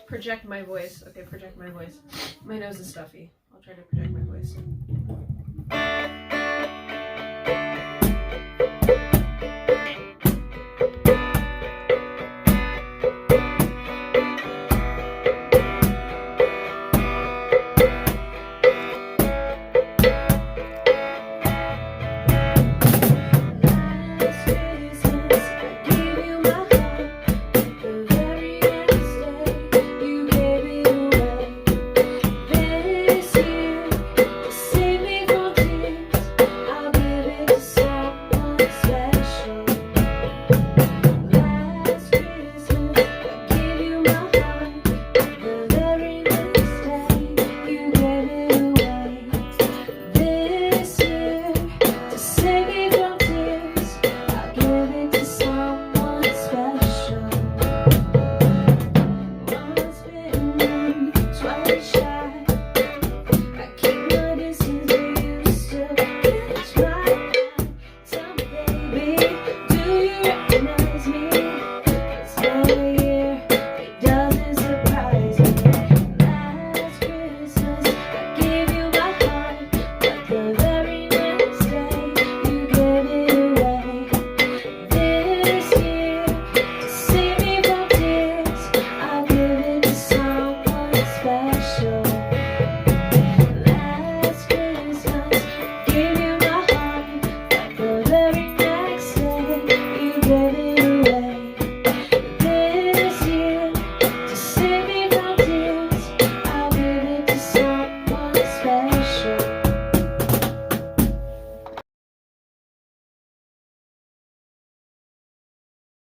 project my voice. Okay, project my voice. My nose is stuffy. I'll try to project my voice. Last Christmas, I gave you my heart, but the very next day, you gave it away. This year, to save me from tears, I'll give it to someone special. Last Christmas, I gave you my heart, but the very next day, you gave it away. This year, to save me from tears, I'll give it to someone special. Once bitten, twice shy. I keep my distance, but you still catch my eye. Tell me, baby, do you recognize me? It's been a year, it doesn't surprise me. Last Christmas, I gave you my heart, but the very next day, you gave it away. This year, to save me from tears, I'll give it to someone special. Last Christmas, I gave you my heart, but the very next day, you gave